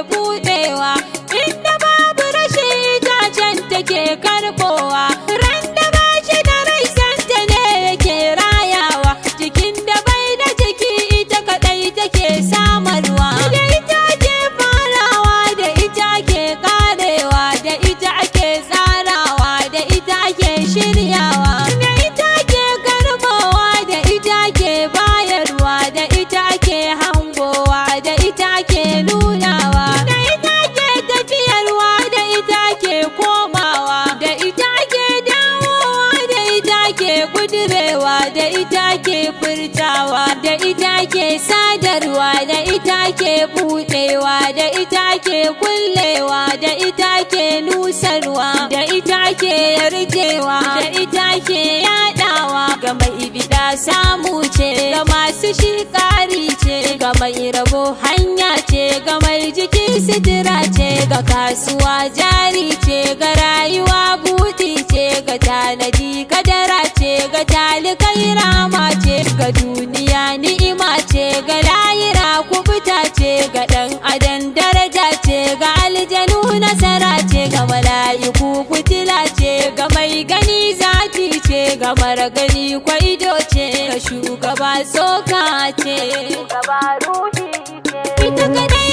buɗewa. Inda babu rashi itacen take karɓowa. Ran da ba shi da rai santa ne yake rayawa. Jikin da bai da jiki ita kaɗai take samarwa. Da ita ake farawa, da ita ake karewa, da ita ake tsarawa, da ita ake shiryawa. Da ita ake karbowa, da ita ake bayarwa, da ita ake hangowa, da ita ake nunawa. Da ita ake tafiyarwa, da ita ake komawa, da ita ake dawowa, da ita ake kudurewa, da ita ake furtawa, da ita ake sadarwa, da ita ake buɗewa, da ita ake kullewa, da ita ake nusarwa, da ita ake yarjewa, da ita ake yadawa. Ga mai bida samu ce, ga masu shi ƙari ce, ga mai rabo hanya ce, ga mai jiki sitira ce, ga kasuwa jari ce, ga rayuwa buɗi ce, ga tanadi kadara ce, ga talikai rama ce, ga duniya ni'ima ce, ga layira kubuta ce, ga ɗan adam daraja ce, ga aljanu nasara ce, ga mala'iku fitila ce, ga mai gani zati ce, ga mara gani kwaido ce, ga shugaba tsoka ce, Shugaba ruhi ce. Ita kadai.